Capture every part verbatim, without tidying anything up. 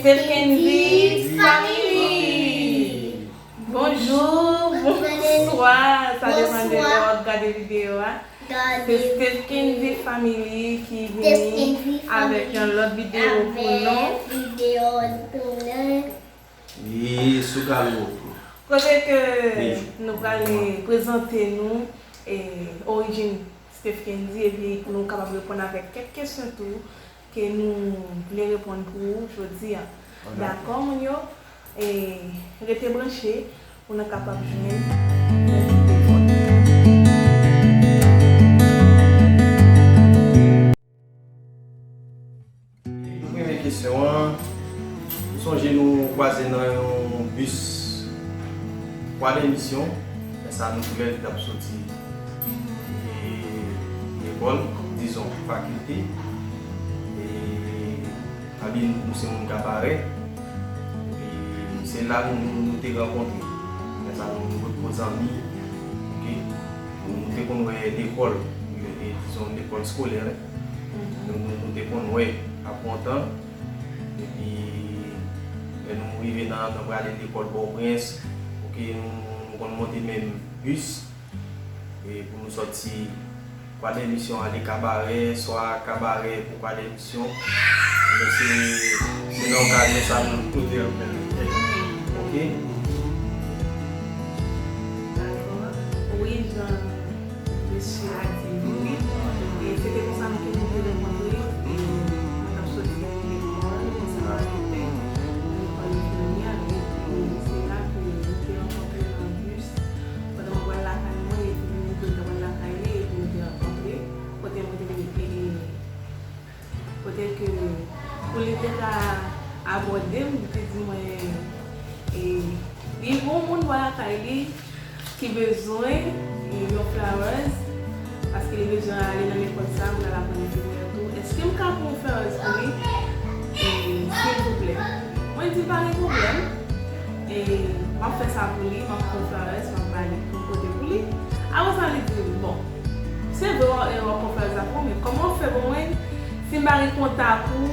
Steph Kendy Family! Bonjou, bonswa, sa depann de lè w ap gade videyo a. Se Steph Kendy Family ki vini avèk yon lòt videyo pou nou. Videyo pou nou. Li sou Galo tou. Kote ke nou prale prezante nou e orijin Steph Kendy, epi pou nou kapab reponn avèk kèk kesyon tou ke nou vle reponn pou ou jodi a. Dakò, moun yo? E rete branche pou nou kapab jwenn yon videyo. Pou premye kesyon an, m sonje nou kwaze nan yon bis Kwa de Misyon, lè sa nou tou lè t ap soti e, lekòl, dizon, fakilte. E, Abin, nou se moun Kabarè. E se la nou, nou, nou te rankontre. Lè sa nou, nou potko zanmi. Oke? Nou, nou te konn wè lekòl, e, dizon, lekòl skolè. Nou, nou, nou te konn wè ap pran tan. Epi, lè nou rive nan, nan prale lekòl Pòtoprens, oke, nou, nou konn monte menm bis. E pou nou sòti Kwa de Misyon ale Kabarè, swa Kabarè pou Kwa de Misyon. Men se, se nan okazyon sa nou, nou te rankontre. Oke? Dakò. Wi, jan mesye a di wi. E se te konsa nou tou nou te rankontre. E nou t ap soti lekòl, ansanm avèk lekòl enfimyè, epi se la ke nou te rankontre nan bis. Pandan mwen pral lakay mwen, epi li menm tou li t ap pral lakay li, epi nou te rankontre kote mwen te mete, kote ke pou li te ka abòde m, li te di mwen, e, li gen yon moun bò lakay li ki bezwen, e, yon flyers, paske li bezwen ale nan lekòl sa a pou l al aprann enfimyè tou. Èske m ka pran yon flyers pou li? E, silvouplè. Mwen di l pa gen pwoblèm. E, m ap fè sa pou li, m ap pran flyers, m ap ba li pou pote pou li. Apre sa, li di m, bon, se vre w ap pran flyers la pou mwen, men kòman w fè pou mwen, si m pa gen kontak ou,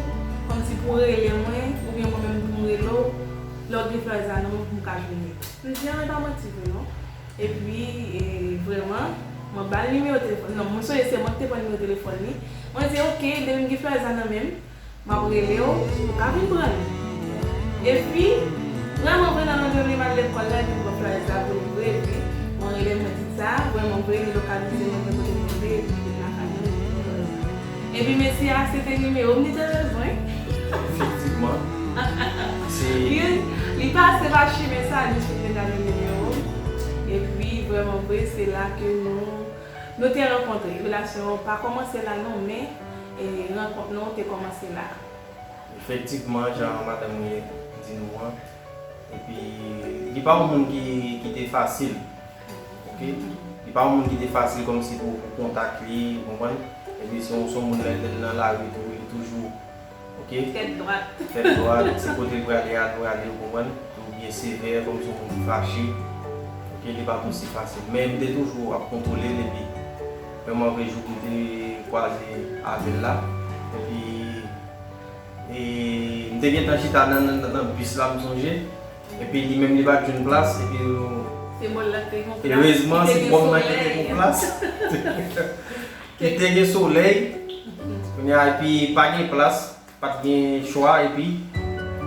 kòmsi pou w rele mwen, oubyen mwen menm pou m rele w, lè w gen flyers la nan men w pou m ka jwenn li? M di, an, e pa manti vre non. Epi, e, vrèman, mwen ba l nimewo telefòn. Non, mwen sonje se mwen ki te pran nimewo telefòn li. Mwen di, oke, depi m gen flyers la nan men m, m ap rele w, ou ka vin pran l. Epi, vrèman vre, nan lanndemen m al lekòl la, epi m pran flyers la pou li vre, epi mwen rele mwen di sa, vrèman vre, li lokalize mwen nan kote m rete, epi li vin lakay mwen, epi li pran flyers la. Epi mesye a, se te nimewo m li te bezwen. Efektivman. Se li, li pase pa chimen sa, li sot vin gade nimewo m. Epi, vrèman vre, se la ke nou, nou te rankontre. Relasyon an pa kòmanse la non, men, e, rankont nou te kòmanse la. Efektivman, jan madanm mwen di nou an, epi, li pa yon moun ki, ki te fasil. Oke? Li pa yon moun ki te fasil kòmsi pou, pou kontak li, ou konprann? Epi se yon, se yon moun lè, lè l nan lari tou, li toujou, oke? Tèt dwat. Tèt dwat, se kote l prale a, l prale, ou konprann? Tou byen sevè, kòmsi yon moun ki fache. Oke, li pa t osi fasil. Men m te toujou ap kontwole l, epi vrèman vre jou m te kwaze avè l la. Epi E, m te gentan chita nan, nan, nan, nan bis la, m sonje. Epi li menm, li pa t jwenn plas. Epi nou, erezman, se bò m nan ki te gen plas. Ki te gen solèy. Kounye a, epi pa gen plas, pa t gen chwa, epi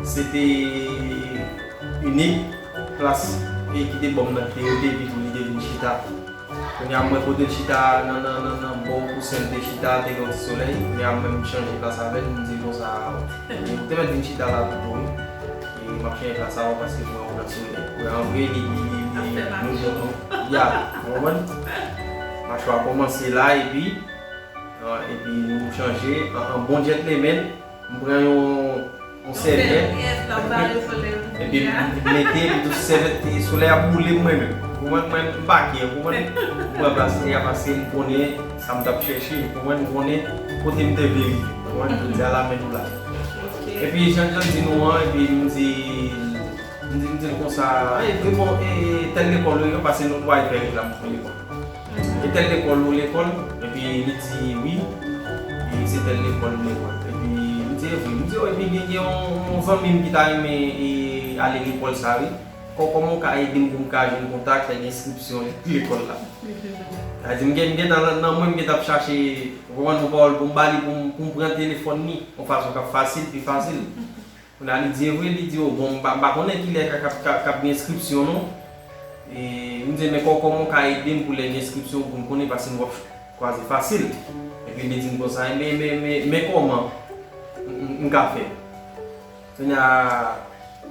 se te inik plas e ki te ban m nan ki te rete, epi tou li te vin chita. Kounye a, m wè kote l chita nan, nan, nan, nan bò kousen l te chita, te gen yon ti solèy. Kounye a, mwen, m chanje plas avè l, m di l konsa, ou te mèt vin chita la pito, wi. E m ap chanje plas avè w paske m wè w nan solèy. Kounye a, an vre, li, li, li, li, nou, nou, nou, ya, ou konprann? Machwa kòmanse la, epi, ah, epi nou chanje, an, an bon gentleman, m pran yon, yon sèvyèt. Sèvyèt, l ap bare solèy pou epi kounye a. M mete, epi tou sèvyèt, e, solèy ap boule mwen menm. Ou konprann, mwen, m pa kè, ou konprann? M pran plas li a paske m konnen sa m t ap chèche, ou konprann, m konnen kote m te vle rive. Ou konprann, jodi a la, men nou la. Ok. Epi, jan, jan m di nou an, epi m di, m di, m di l konsa, e, e, bon, e, tèl lekòl, wi, paske nou pral fè reklam pou lekòl. E tèl lekòl ou lekòl? Epi li di wi, e se tèl lekòl ou lekòl. Epi m di e vre. M di, o, epi gen, gen yon, yon zanmi m ki ta renmen, e, ale lekòl sa, wi. Kò-, kòman w ka ede m pou m ka jwenn kontak, fè gen enskripsyon lekòl la? Sa di, m gen, m gentan nan, nan mwen, m gentan ap chache, ou konprann, yon pawòl pou m ba li, pou m, pou m pran telefòn li, yon fason k ap fasil, pi fasil. Kounye a, li di, e vre, li di, o, bon, m pa, m pa konnen kilè k, k, k, k ap gen enskripsyon, non. E, m di, men kò-, kòman w ka ede m pou lè gen enskripsyon, pou m konnen, paske m p ap kwaze fasil. Epi li di m konsa, men, men, men, men kòman m, m, m ka fè? Kounye a,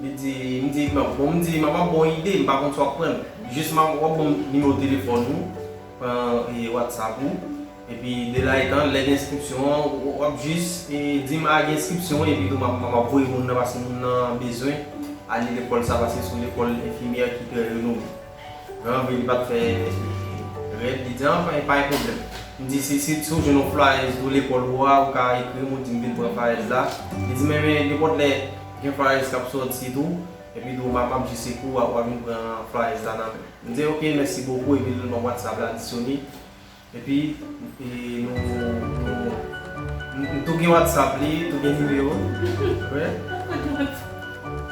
li di, m di, bon, bon, m di, m ap ba w yon ide, m pa konn si w ap pran l. Jis m ap, w ap ban m nimewo telefòn ou, pran, e, WhatsApp ou. Epi, de la etan, lè gen enskripsyon an, w, w ap jis, e, di m a gen enskripsyon, epi tou, m ap, m ap voye moun nan, paske moun nan bezwen ale lekòl sa, paske se yon lekòl enfimyè ki trè renome. Mwen anvi li pa t fè rèd, li di, an, pa, pa gen pwoblèm. M di, si, si, si w jwenn yon flyers tou lekòl ou a, ou ka ekri m, ou di m vin pran flyers la. Li di, men, men, nenpòt lè, gen flyers k ap sòti tou, epi tou, m ap, m ap jis ekri w, w a, w a vin pran flyers la nan men m. M di, ok, mèsi bokou, epi l ban m WhatsApp la, adisyone. Epi, e, nou, nou, nou, nou tou gen WhatsApp li, tou gen nimewo. Wi.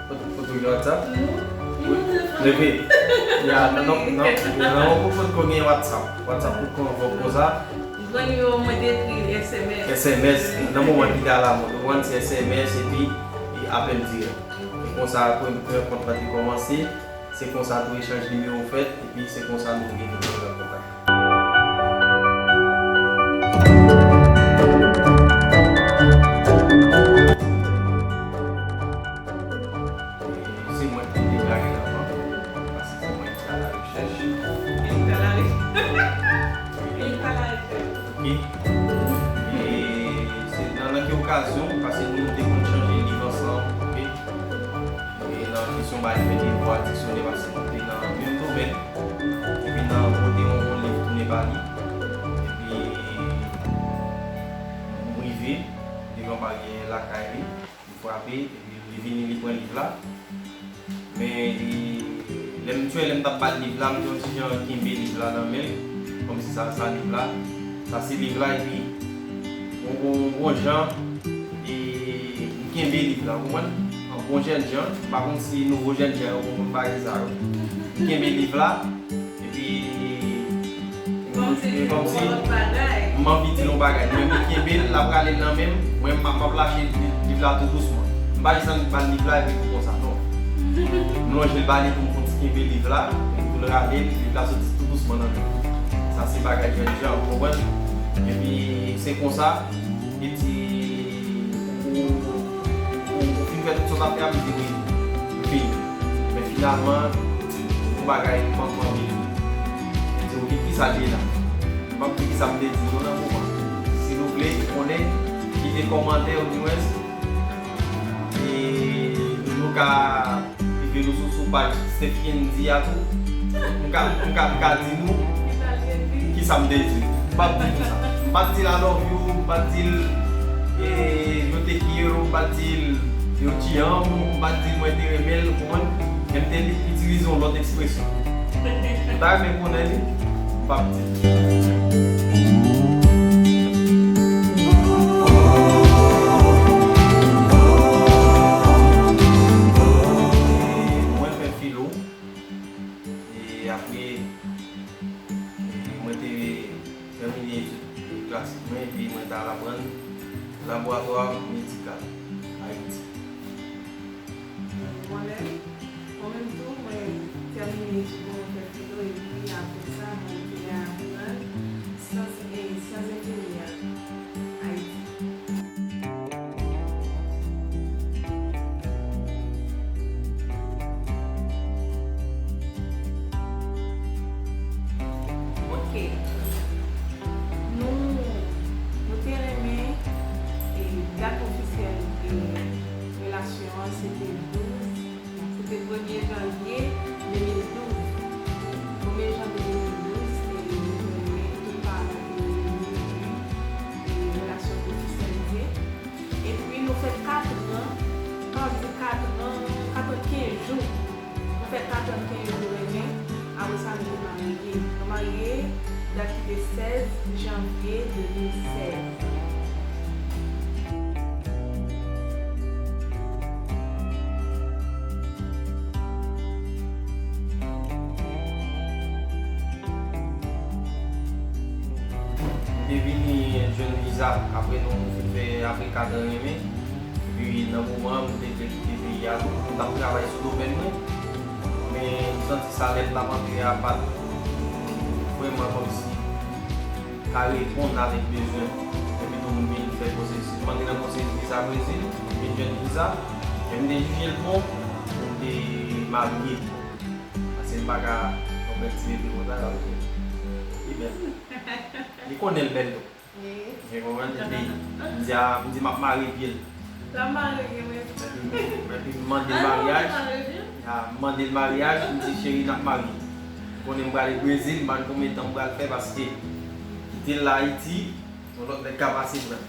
Ou, ou tou gen WhatsApp? Non. Wi. Leve. Ya, nan, nan, nan, nan, ou potko gen WhatsApp. WhatsApp ou konn vòk konsa. Jwenn yo, mwen te ekri S M S. S M S, nan moman ki te alamòd, ou konn se S M S epi, e, apèl dirèk. E konsa, premye rankont la te kòmanse. Se konsa tou echanj nimewo fèt, epi se konsa nou vin pran kontak. E se mwen ki deklare anvan, paske se mwen ki al arechèch. E li t al are-, e li t al arechèch. Ok. E se nan, nan ki okazyon, paske nou te konn chanje liv ansanm, ok? E nan kesyon bay fè devwa, diksyonè, paske nou te nan menm domèn. Epi nan pote yon, yon liv tounen ba li. Epi m rive devan baryè lakay li, m frape, epi li vini, li pran liv la. Men, e, lè m, lè m t ap ba l liv la, m te yon ti jan kenbe liv la nan men l, kòmsi sa, sa liv la, sa se liv la, epi yon, yon, yon jan, e, m kenbe liv la, ou konprann? An bon jènjan, m pa konn si nouvo jènjan yo konn bagay sa yo. M kenbe liv la, epi, kòmsi, e, kòmsi, ou wè lòt bagay. M anvi di l yon bagay. Mwen, m kenbe l, l ap rale l nan men m, mwen, m ap, m ap lache liv la tou dousman. M pa jis annik ba l liv la epi tou konsa, non. M lonje l ba li pou m konn ti kenbe liv la, epi pou l rale l, liv la soti tou dousman nan men l. Sa se bagay jènjan, ou konprann? Epi se konsa, li di, ou, ou, ou fin fè tout sa w t ap fè a? M di wi, m fini. Men finalman, yon bagay m anvi di w, ki, ki sa l ye la? M ap di ki sa m te di nou nan moman. Si nou vle konnen, kite kòmantè, ou di mwens, e nou ka rive nou sou, sou paj Steph Kendy a tou. M ka, m ka, m ka di nou ki sa m te di. M p ap di nou sa. M pa t di l I love you, m pa t di l, e, yo te kye yo, m pa t di l yo tiyam, m pa t di l mwen te renmen l, ou konprann? Men m te itilize yon lòt ekspresyon. Ou ta renmen konnen li? M p ap di l. Mwen fè filo. E apre, e mwen te tèmine etid klasik mwen, epi mwen t al aprann laboratwa medikal Ayiti. Mwen menm, mwen menm tou, mwen tèmine Etid mwen fè filo, epi apre sa, mwen te aprann syans, e, syans enfimyè Ayiti. Ok. Nou, nou te renmen, e, dat ofisyèl, e, relasyon an, se te douz, se te premye janvye de mil douz. Premye janvye de mil douz, e, nou te renmen, tout paran te reyini, epi, e, relasyon te ofisyalize. Epi nou fè katran, nou di katran, katran kenz jou. Nou fè katran kenz jou renmen, apre sa nou te marye. Nou marye, dat ki te sèz janvye de mil sèz. M te vini jwenn viza apre nou fin fè apre kat an renmen. Epi nan moman an, m te vle kite peyi a tou. M t ap travay sou domèn mwen. Men m santi salè m t ap antre a pa t vrèman kòmsi ka reponn avèk bezwen. Epi tou m vin fè pwosesis. M antre nan pwosesis viza Brezil, m vin jwenn viza. E m te jije l bon pou m te marye. Paske m pa ka yon bèl ti bebe konsa, li bèl. Li konnen l bèl tou. Wi. Ou konprann? Epi, m di a, m di m ap mare pye l. L ap mare pye l, wi. Epi, epi m mande l maryaj. Ah, mare pye l. Ya, m mande l maryaj, m di, "Cheri, n ap marye." Ou konnen m prale Brezil, m pa konn konbyen tan m pral fè, paske kite l la Ayiti, yon lòt nèg ka pase pran.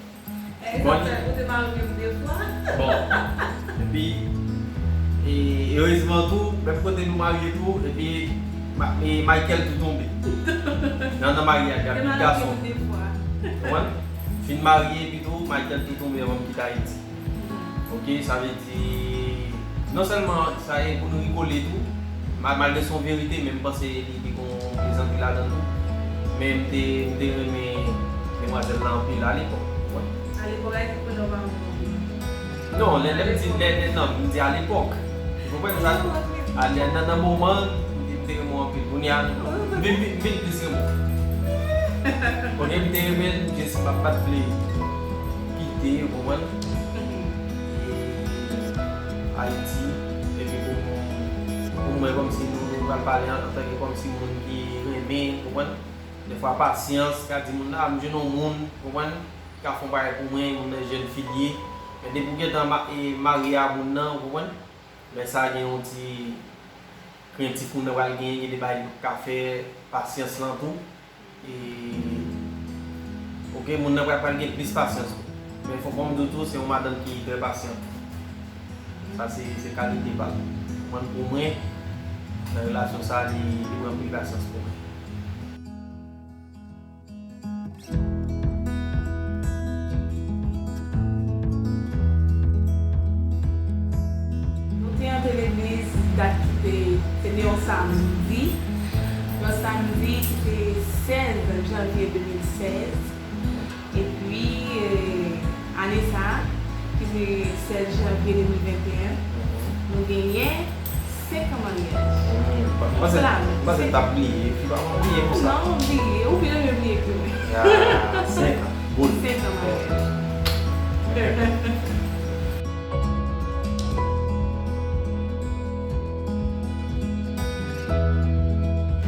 Bon. Ou te marye de fwa. Bon. Epi, e, erezman tou, menm kote nou marye tou, epi Ma-, e, Michael tou tonbe. Nan, nan maryaj la, tout gason. Ou konprann? Fin marye, epi tou, Michael tou tonbe anvan m kite Ayiti. Ok, sa vle di, non sèlman sa e pou nou rigole tou, ma-, malgre se yon verite, men m panse li, li gon plezantri ladan l tou. Men m te, m te renmen demwazèl la anpil alepòk, ou konprann? Alepòk, a ki pwen w pa renmen l? Non, lè, lè m di, lè, lè, non, m di alepòk. Ou konprann sa? A, lè, nan, nan moman, m te, m te renmen w anpil. Kounye a, m vin, vin, m vin plis renmen w. Kounye a, m te renmen l, jis m pa, pa t vle kite, ou konprann? Ayiti, epi pou, pou mwen, kòmsi nou, nou pral pale an, antanke kòmsi moun ki renmen, konprann? Defwa pasyans, ka di moun nan, "A, m jwenn yon moun," konprann? Ki ka fè yon bagay pou mwen, moun nan jèn fi l ye. Men depi w gentan ma-, e, marye a moun nan, ou konprann? Lè sa gen yon ti krentif moun nan pral genyen, gen de bagay li p ap ka fè, pasyans lan tou. E, ok, moun nan pral, pral gen plis pasyans tou. Men fòk fò m di w tou, se yon madanm ki trè pasyant. Sa se, se kalite pa l. Mwen, pou mwen, nan relasyon sa, li, li pran anpil pasyans pou mwen. Nou te antre legliz, dat ki te, se te yon samdi. Yon samdi ki te sèz janvye de mil sèz. Epi, eh, ane sa a, ki se sèz janvye de mil venteyen, nou genyen senk an maryaj. Hmm, m panse, m panse m t ap bliye, fi pa bliye konsa. Non, ou bliye, ou pi renmen bliye ke mwen. Ya, senk an, good. Senk an maryaj.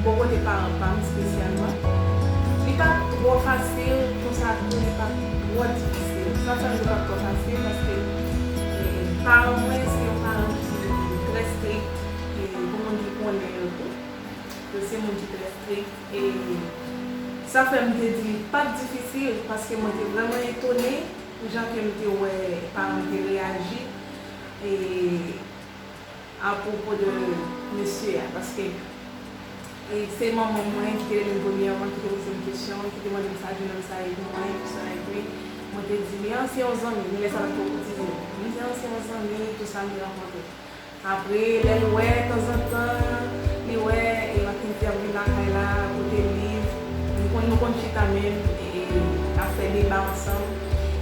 Bò kote paran pa m espesyalman, li pa t twò fasil, konsa tou, li pa t twò difisil. Sa fè l pa t twò fasil, paske, eh, paran mwen se yon paran ki trè strik, e pou moun ki konnen yo tou, yo se moun ki trè strik, e sa fè m te di li pa t difisil, paske mwen te vrèman etone jan ke m te wè paran m te reyaji, e apwopo de mesye a, paske, e, se manman mwen ki te rele m premyèman, ki te poze m kesyon, ki te mande m sa jenòm sa ye pou mwen, epi sa, epi mwen te di li, "A, se yon zanmi," men lè sa pa t twò koutize. Mwen di, "A, se yon zanmi, tou sa m te rankontre." Apre, lè l wè, tanzantan, li wè, e, Mackenzie ap vin lakay la, pote liv, nou konn, nou konn chita menm, e, ap fè deba ansanm.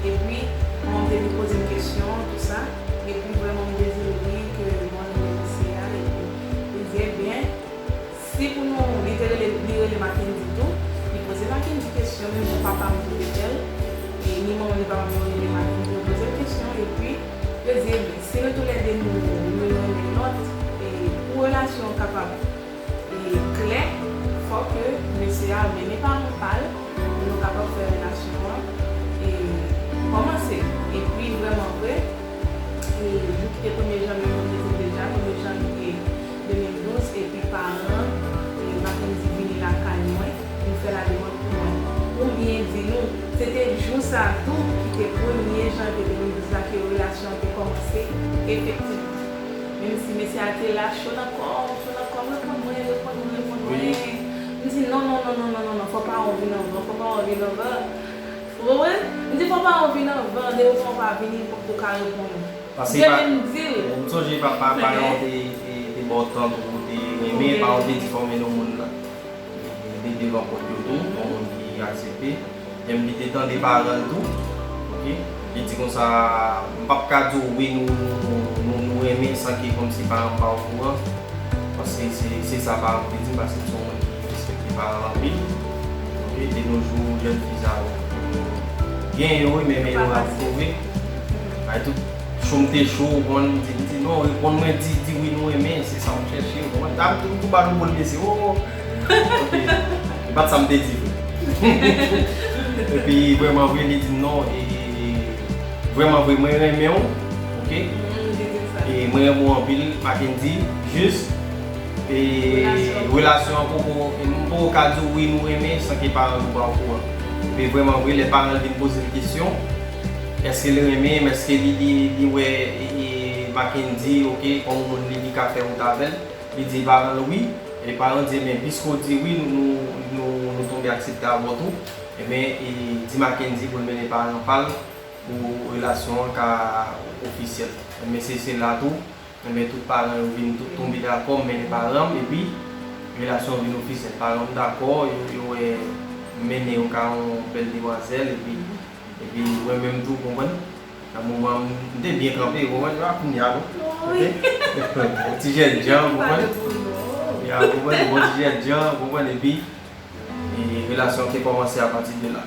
Epi, mwen te vin poze m kesyon, tou sa. Epi, vrèman, m te di l wi, ke mwen renmen mesye a. Epi, li di, ebyen, Pou nou, li te rele, li rele Mackendy tou. Li poze Mackendy kesyon, menm jan papa m te fè l. E ni manman m ni papa m yo rele Mackendy, yo poze l kesyon. Epi, yo di, ebyen, si nou toulède nou, nou renmen lòt, e pou relasyon an kapab e klè, fò ke mesye a mennen paran pa l, pou nou kapab fè relasyon an e kòmanse. Epi, vrèman vre, e nou kite premye janvye, nou kite deja, premye janvye de mil douz, epi paran e Mackendy vini lakay mwen, vin fè lademann pou mwen. Pou m byen di nou, se te jou sa a tou ki te premye janvye de mil douz la ke relasyon an te kòmanse efektivman. Menm si mesye a te la, cho nan kò m, cho nan kò m, reponn mwen, reponn mwen, reponn mwen. M di, non, non, non, fò paran w vin anvan, fò paran w vin anvan. Ou konprann? M di, fò paran w vin anvan, depi paran w pa vini, m poko ka reponn ou. Paske m te pa, menm di l. M sonje pa, pa, paran w te, te, te ba w tan pou w te renmen, paran w te di fò w mennen yon moun nan. Li te devan pòt yo tou, yon moun ki aksepte. Menm li te tande paran l tou. Oke? Li di konsa, m p ap ka di w wi, nou, nou, nou, nou, nou renmen san ke kòmsi paran m pa okouran. Paske se, se sa paran m te di m, paske m se yon moun ki respekte paran l anpil. Oke? De nos jours, jèn fi sa yo, gen yo wi, men, men yo ap twouve. Ay, tout cho m te cho, ou konprann, m di, m di, non, reponn mwen, di, di wi nou renmen, se sa m chèche, ou konprann. Dam tou, tou ba nou bòl mesye, o, o. Epi, e pa t sa m te di vre. Epi, vrèman vre, li di m non, e, e, e, vrèman vre, mwen renmen w, oke? Mm, li di sa. E mwen renmen w anpil, Mackendy, jis, e, relasyon an poko, e m poko ka di w wi nou renmen, san ke paran nou pa okouran. Epi, vrèman vre, lè paran l vin poze l kesyon, èske l renmen m, èske li, li, li wè, e, e, Mackendy, oke, kòm yon moun li, li ka fè wout avè l? Li di paran l wi. E paran l di, ebyen, piske w di wi, nou, nou, nou, nou tonbe aksepte avè w tou. Ebyen, e di Mackendy pou l mennen paran pa l pou relasyon an ka ofisyèl. Ebyen, se, se la tou, ebyen, tout paran yo vin tout tonbe dakò, m mennen paran m, epi relasyon an vin ofisyèl. Paran m dakò, yo, yo wè m mennen yon ka yon bèl demwazèl, epi Epi mwen menm tou, konprann? Nan moman m, m te byen kanpe, konprann? A kounye a non. Oke? Yon ti jènjan, konprann? Ya, konprann? Yon ti jènjan, konprann? Epi, e, relasyon an te kòmanse apati de la.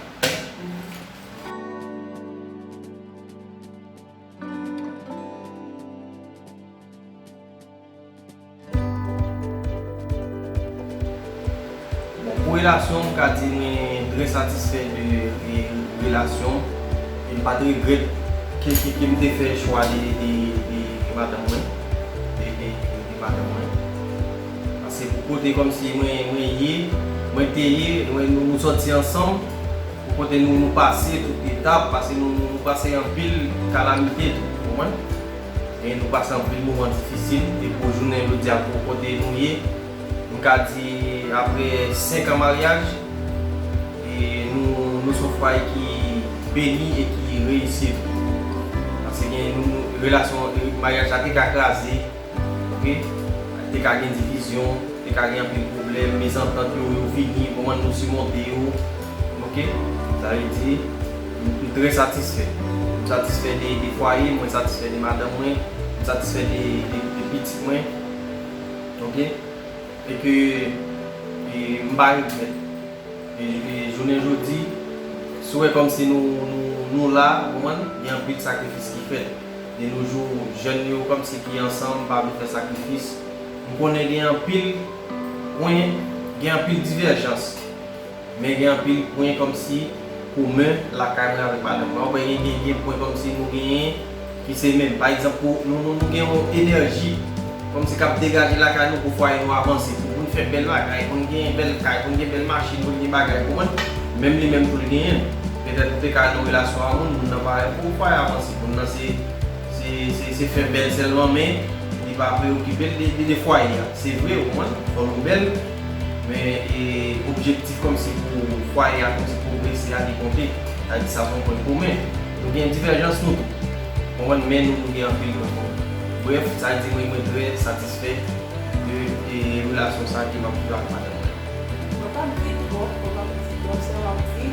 Bon, pou relasyon, m ka di mwen trè satisfè de, de relasyon. E m pa t regrèt ke, ke, ke m te fè chwa de, de, de, de madanm mwen. De, de, de, de madanm mwen. Paske pou kote kòmsi mwen, mwen ye, mwen te ye, mwen, nou, nou sòti ansanm, pou kote nou, nou pase tout etap, paske nou, nou, nou pase anpil kalamite tou, ou konprann? E nou pase anpil moman difisil, e pou jounen jodi a, pou kote nou ye, m ka di, apre senk an maryaj, e nou, nou se yon fwaye ki beni e ki reyisi tou. Paske gen nou, nou, relasyon, e maryaj la te ka kraze, oke? Te ka gen divizyon, te ka gen anpil pwoblèm, mezantant yo, yo vini, kòman nou simonte yo, oke? Sa vle di, m, m trè satisfè. M satisfè de, de fwaye, mwen satisfè de madanm mwen, m satisfè de, de, de pitit mwen, oke? E ke, e, m pa regrèt. E, e jounen jodi, si w wè kòmsi nou, nou, nou la, ou konprann, gen anpil sakrifis ki fèt. De nos jours, jèn yo kòmsi ki ansanm, pa vle fè sakrifis. M konnen gen anpil pwen, gen anpil divèjans. Men gen anpil pwen kòmsi komen lakay mwen avèk madanm mwen. Ou wè, gen, gen, gen pwen kòmsi nou genyen ki se menm. Pa egzanp, pou nou, nou, nou gen yon enèji kòmsi k ap degaje lakay nou pou fwaye nou avanse, pou, pou n fè bèl bagay, pou n gen bèl kay, pou n gen bèl machin, pou n gen bagay, ou konprann? Menm li menm tou l genyen l. Petèt ou te ka nan relasyon a moun, moun nan pa pou fwaye avanse, moun nan se, se, se, se fè bèl sèlman, men li pa preyokipe l de, de, de fwaye a. Se vre, ou konprann? Fò nou bèl, men, e, objektif kòmsi pou fwaye a, kòmsi pwogrese a, li konte. Sa vle di sa se yon pwen komen. Nou gen divèjans nou tou. Konprann? Men nou, nou gen anpil pwen komen. Brèf, sa vle di mwen, mwen trè satisfè de, de relasyon sa ke m ap viv ak madanm mwen. Mwen p ap di twòp, mwen p ap di twòp, sèlman m ap di,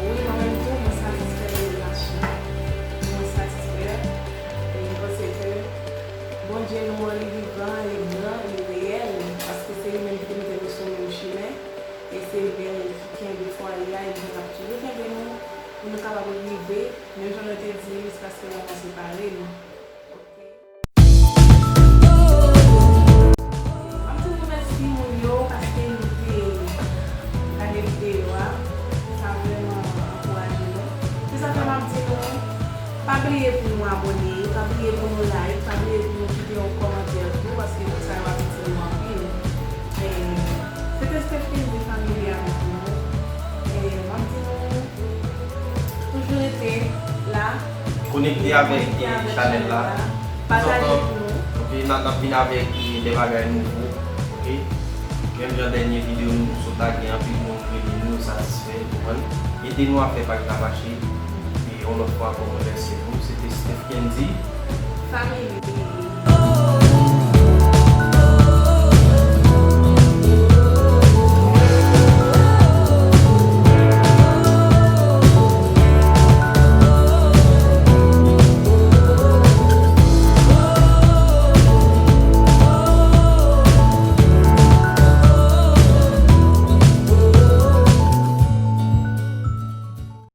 wi, mwen menm tou, mwen satisfè de relasyon. Mwen satisfè, e m panse ke Bondye nou an, li vivan, li gran, li reyèl, paske se li menm ki te mete nou Paske lanmò separe nou. Ok. M ap di nou mèsi moun yo paske nou te gade videyo a. Sa vrèman ankouraje nou. Se sa fè m ap di nou, pa bliye pou nou abòne, pa bliye pou nou like, pa bliye pou nou kite yon kòmantè tou, paske tout sa yo ap itil nou anpil. Eh, se te Steph Kendy Family avèk nou. Eh, m ap di nou, toujou rete la. Konekte avèk chanèl la. Pataje pou nou. Ok, n ap vin avèk de bagay nouvo. Ok. Menm jan dènye videyo nou sot la, gen anpil moun rele nou, yo satisfè, konprann. Ede nou a fè paj la mache. E yon lòt fwa ankò, mwen remèsye nou. Se te Steph Kendy. Family.